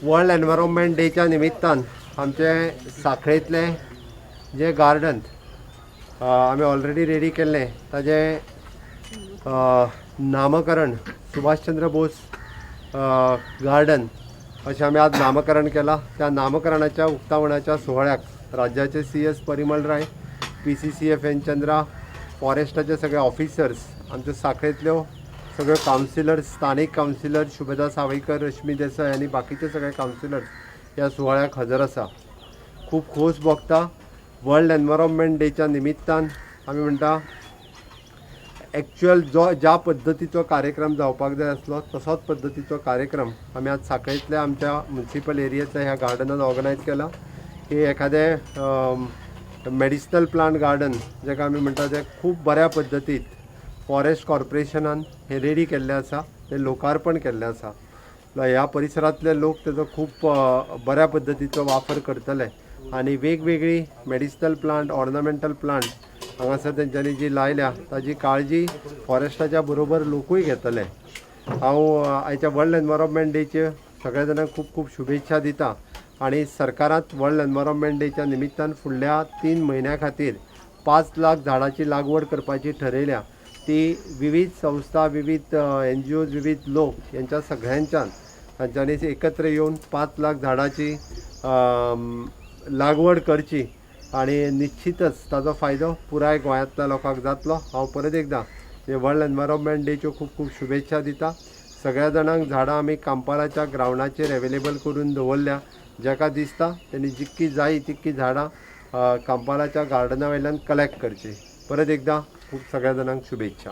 World environment डेच्या निमित्तान आमचे साखळेंतलें जें गार्डन आमी ऑलरेडी रेडी केल्लें, ताजें नामकरण सुभाषचंद्र बोस गार्डन अशें आमी आज नामकरण केलां. त्या नामकरणाच्या उक्तावणाच्या सुवाळ्याक राज्याचे CS Parimal Rai, PCCF N Chandra, फॉरेस्टाचे सगळे ऑफिसर्स, आमच्यो साखळेंतल्यो सगळ्यो कावन्सिलर्स, स्थानीक कावन्सिलर शुभदा सावयकर, रश्मी देसाय आनी बाकीचे सगळे कावन्सिलर्स ह्या सुवाळ्याक हजर आसा. खूब खोस भोगता. वर्ल्ड एनवायरोमेंट डेच्या निमित्तान आमी म्हणटा, एक्च्युअल जो ज्या पद्दतीचो कार्यक्रम जावपाक जाय आसलो, तसोच पद्दतीचो कार्यक्रम आमी आज साखळेंतल्या आमच्या म्युन्सिपल एरियेंतल्या ह्या गार्डनान ऑर्गनायज केला की एखादें मेडिसिनल प्लांट गार्डन जाका आमी म्हणटा, तें खूब बऱ्या पद्दतीत फॉरेस्ट कॉर्पोरेशनान हें रेडी केल्लें आसा, तें लोकार्पण केल्लें आसा. ह्या परिसरांतले लोक तेजो खूब बऱ्या पद्दतीचो वापर करतले आनी वेगवेगळी मेडिसिनल प्लांट, ऑर्नामेंटल प्लांट हांगासर तेंच्यांनी जी लायल्या, ताजी काळजी फॉरेस्टाच्या बरोबर लोकूय घेतले. हांव आयच्या वर्ल्ड एनवायरोमेंट डेचे सगळ्या जाणांक खूब खूब शुभेच्छा दिता आनी सरकारांत वर्ल्ड एनवायरोमेंट डेच्या निमित्तान फुडल्या 3 म्हयन्या खातीर 5 लाख झाडाची लागवड करपाची ठरयल्या. ती विविध संस्था, विविध एनजीओज, विविध लोक यांच्या सगळ्यांच्यान तांच्यांनी एकत्र येवन 5 लाख झाडाची लागवड करची आनी निश्चितच ताजो फायदो पुराय गोंयांतल्या लोकांक जातलो. हांव परत एकदां हे वर्ल्ड एनवायरोमेंट डेच्यो खूब खूब शुभेच्छा दिता सगळ्या जाणांक. झाडां आमी कांपालाच्या ग्रावंडाचेर अवेलेबल करून दवरल्या. जाका दिसता तेणी जितकी जाय तितकी झाडां कांपालाच्या गार्डना वयल्यान कलेक्ट करची. परत एकदां खूब सगळ्या जाणांक शुभेच्छा.